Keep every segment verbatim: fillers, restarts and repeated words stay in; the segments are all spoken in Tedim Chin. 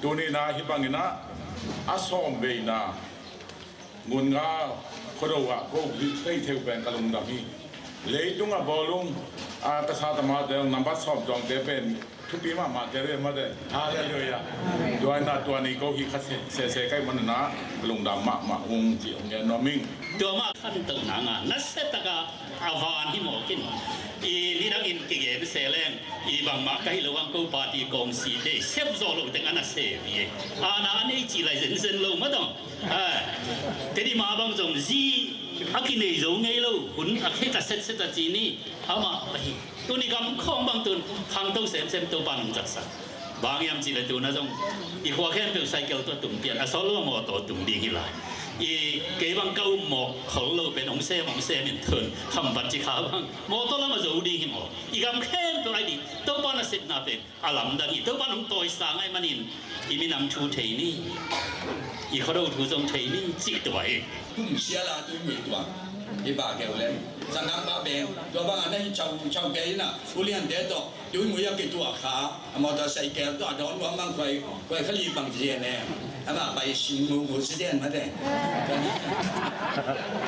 Tuni-in ah hih bangin ah a sawm veina Ngun Nga Khuado ah ko hih thei theu pen ka lungdam hi. Leitung a bawlung a tasa tama te nambat sawm tuangte pen thupi mahmah te ve mate. Halleluiah. Tua in ah tua ni ko hih kha sese ka hih manin ah ka lungdam mahmah ung ci ung gen nuam ing. Tua mah khantohna nga nasia taka a van hi mawk in. I nidangin kigen se leng i bangmah ka hi lo ang ko party kawmsite sep zawh loh teng a na se vi e. Ana a nei cih lai zenzen lo mah tawh. Tedi mah bang zong zi a kinei zo ngei lo hun a khek a setset a ci ni. Amah ahi. Tuni gam khawng bang tun khangto semsem Topa nong zatsak. Bang hiam cih leh tuna zong i khua khempeuh cycle tawh tung pian a sawt lo a mawtaw tung ding hi lai. I kei bang ka um mawk khol lo pen hong sem hong sem in tun Khampat Cikha bang mawtaw lam a zo ding hi maw? I gam khempeuh ai ding Topa nasepna pen a lamdang hi. Topa nong tawisa ngai manin i minam thu thei ni, i Khuado thu zong thei ni cih tua hi. Kum sia la tui mui tua hi ba keu lem. Sangkang ba beng tua bang a na hi chau chau kei na ulian te tawh tui mui a kituak kha a motorcycle tawh a dawn luang bang khuai khuai kha li bang ci zen e. Amah pai sing mu mu ci zen mate.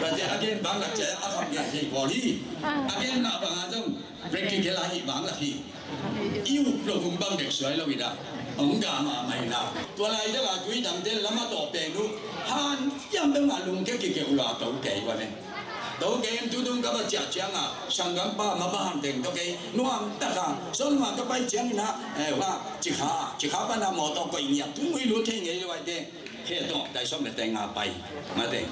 Tua ci a gen bang lak ci a kham gen ci pawl hi. A gen na bang a zong practical a hi bang lak hi. I up lo hong bang dek suai lo hi dah. Hong ga mahmah hi dah. Tua lai dah a tui dang te lam a tawh pen uh han hiam dang a lung kek kikeu lo a to kei ua ne. To kei in tu tung ka va ciah ciang a sanggampa ma ba han teng to kei nuam tak a sawm ma ka pai ciang in ah eh wa Cikha Cikha pan a mawtaw koih ngiat tu mui lut thei ngei lo ai te. He tawh dai sawm le teng a pai mate.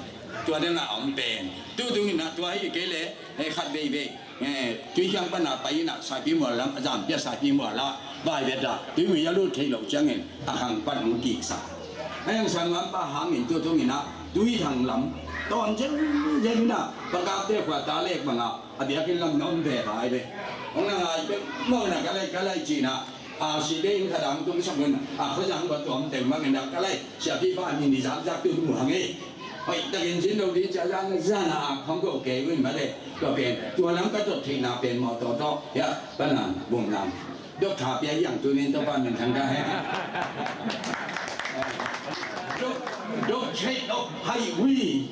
Tua dang a om pen tu tung in ah tua hi kei le eh khat veivei. Eh, Tuikhiang pan a pai in ah Saipimual lam a zam pia Saipimual ah vai vet ah Tuimui a lut thei lo ciangin a khang pan hong kiksa. A yang sang lam pa hangin tu tung in ah Tuithang lam tawn zel zel in ah Pakapte khua ta lek bang ah a biakinn lam na om ve vai ve. Hong na ngai bek mawk na ka lai ka lai ci in ah a si de in kha dang tung sak un a khuazang va tuam teng bang in ah ka lai siapi pa min i zak zak tu mu hang e. Hoih takin zin lo ding cia zan zan a khong ko kei win mate. Tua pen tua lam ka tot theihna pen mawtaw tawh hia panan bum lam dok tha pia hiang tunin Topa min thang ka he. Doctorate of Highway.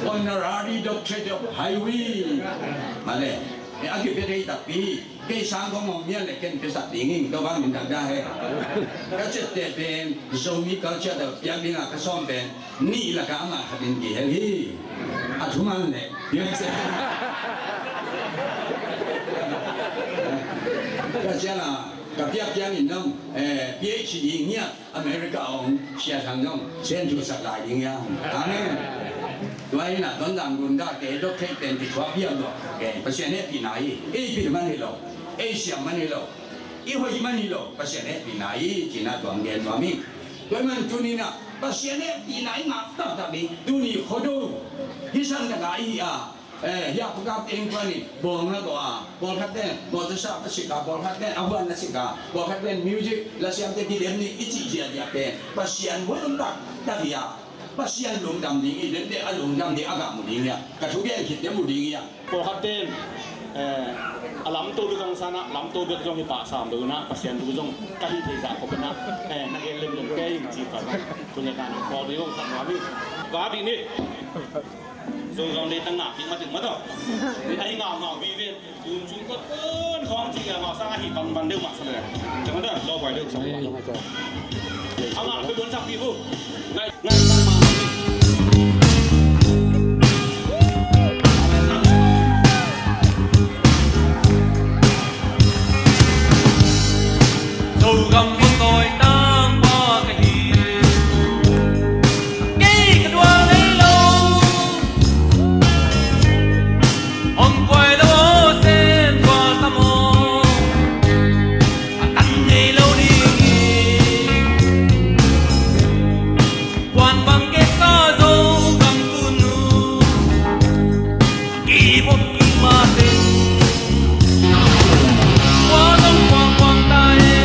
Honorary Doctorate of Highway. Mate. A kipia thei takpi. Kei sang kong mawng mian le ken pia sak ding ing Topa min thang ka he. Ka ciatte pen Zomi culture tawh piak ding a ka sawm pen nih lakah amah khat in kihel hi. A thuman le piak se. Ka ciang a ka piak piak in nong eh, P H D ngiat America a om Sia Thang zong sen thu sak lai ding hiam? Amen. Tua hi na Tonzang Gun Ga ke dok thei pen ti thuak hiam lo. Ke Pasian hehpihna hi. Ei pil man hi lo. Ei siam man hi lo. I hoih man hi lo. Pasian hehpihna hi. Cina tuang gen tuam hi. Tua man tuni na Pasian hehpihna i ngak taktak hi. Tuni Khuado hi san takah i hi a. Eh, hia pukap eng tuan in bawng na tawh a pawlkhat ten mawtawsa ka sik a pawlkhat ten a huan na sik a pawlkhat ten music lasiamte kidem ni i cih ziahziah pen Pasian huan taktak hi a Pasian lungdam ding i dende a lungdam ding a gah mu ding hi a ka thugen khit te mu ding hi a. Pawlkhat ten eh, a lamto bek zong sana lamto bek zong hi pah sam do na Pasian tu zong ka hi thei zah khop na eh, na gen lem lem ke in ci pa na tu ne ka na pawl ni zong sa ma mi. Ka di ni. Zogam le tang ngak ding ma teng ma tawh. Ahi ngak ngak vive. Kum sung ka pun khawng ci a ngak sang ahi pan pan deuh mah sa le. Teng ma tawh lo pai deuh sa. A ngak pe bun sak pi bu. Ngai ngai sang ma. Zogam mun tawi tangpa ka hi. Kei ka dual ngei lo. Hong kuai lo aw sen kual tam aw. A tam ngei lo ding hi. Kuan bang kek sa Zogam tunu. Kibawm kik mah teng. Khua zong kuangkuang ta e.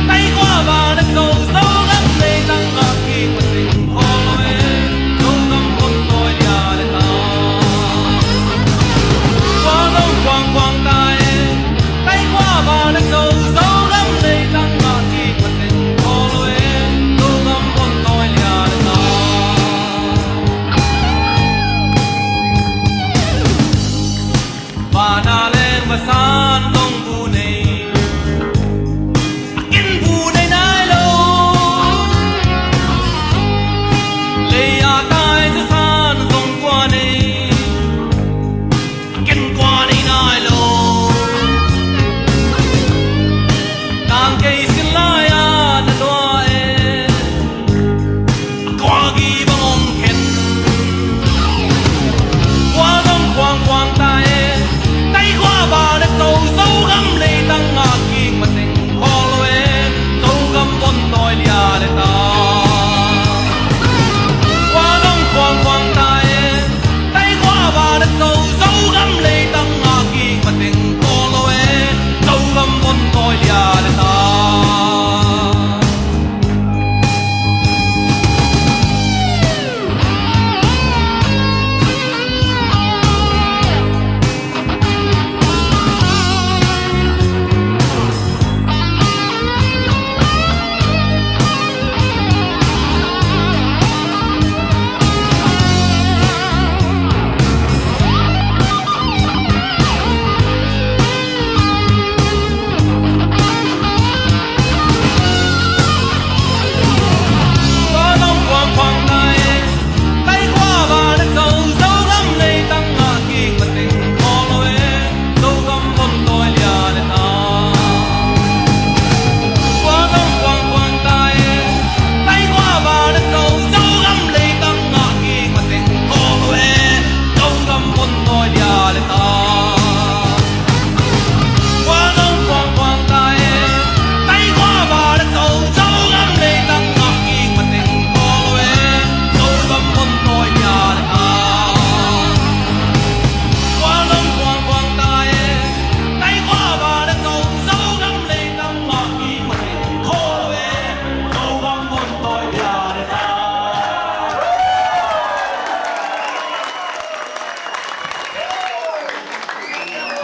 Kai khua bang a zo Zogam leitang a kik ma teng khawl lo e. Zogam khon tawi dia le ta. Khua zong kuangkuang ta e. Kai khua bang Ken kua nei nai lo. Tang kei sin lai-a na lua e. A kua gi bang hong khen. Kua zong kuang kuang ta e. Tai kua ba le to Zogam leitang a kik mateng khawl lo e. Zogam von tawi lia le ta. Kua zong kuang kuang ta e. Tai kua ba le to Zogam leitang a kik mateng khawl lo e. Zogam von tawi lia le ta.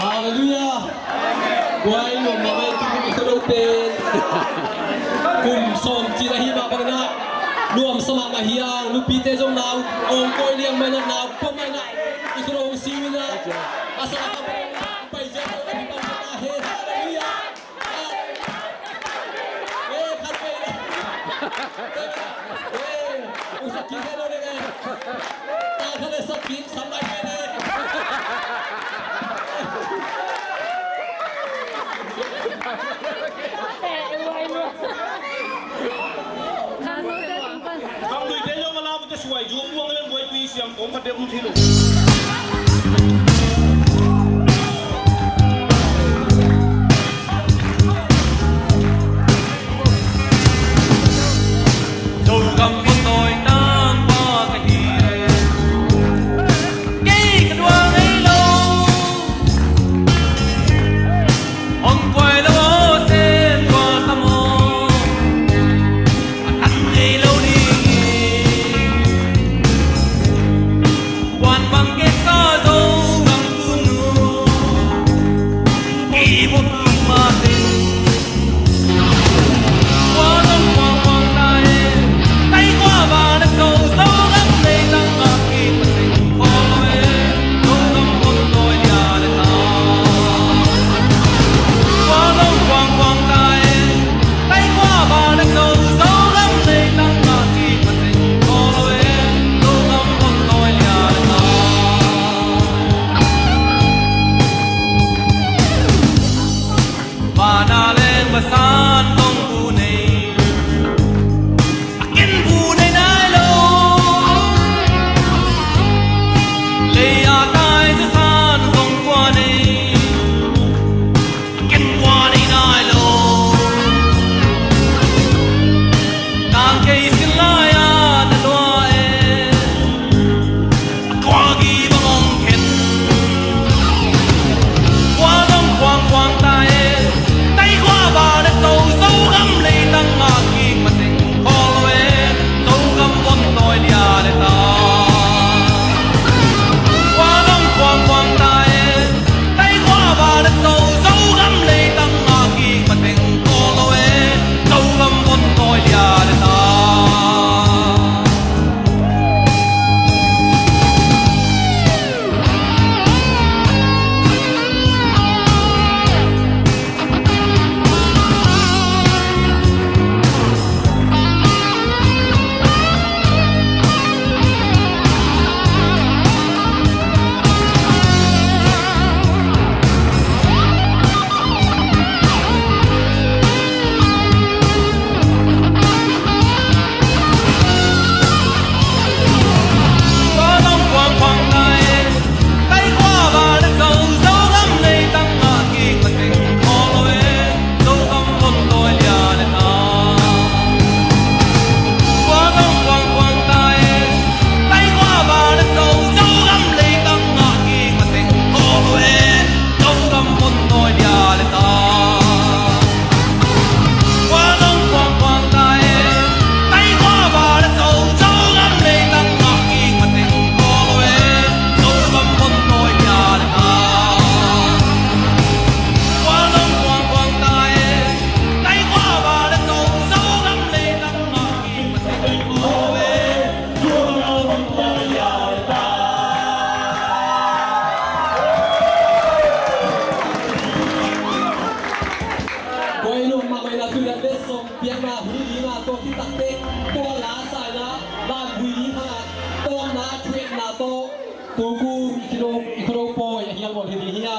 Halleluiah. Guai, nuam mahmah e, tu kum i khuado pen. Kum sawm cin ahi mah bangin ah nuamsa mahmah hi hang. Nupite zong nau ong koi liang mah in ah, nau pua mah in ah, i khuado hong siu in ah, a sa a ka pai ziau lo ahi bang ka ta hen. Halleluiah. Kamduite zong a la bute suai zu buang len buai tui siam kong khat deuh um thei lo. Zogam pawtawi tangpa ka hi. Kei ka duang ei lo. Hong kuai lo aw, sem kua tam aw. A tan thei lo ding hi. Kuan Koi lum mah mai na tui dan le song piakna hui ding a tawh kitakte, tawh la saina, lam hui ding a tawh na thuekna tawh, tuku i khilo i kholo pawi a hiang on hi ding hiang.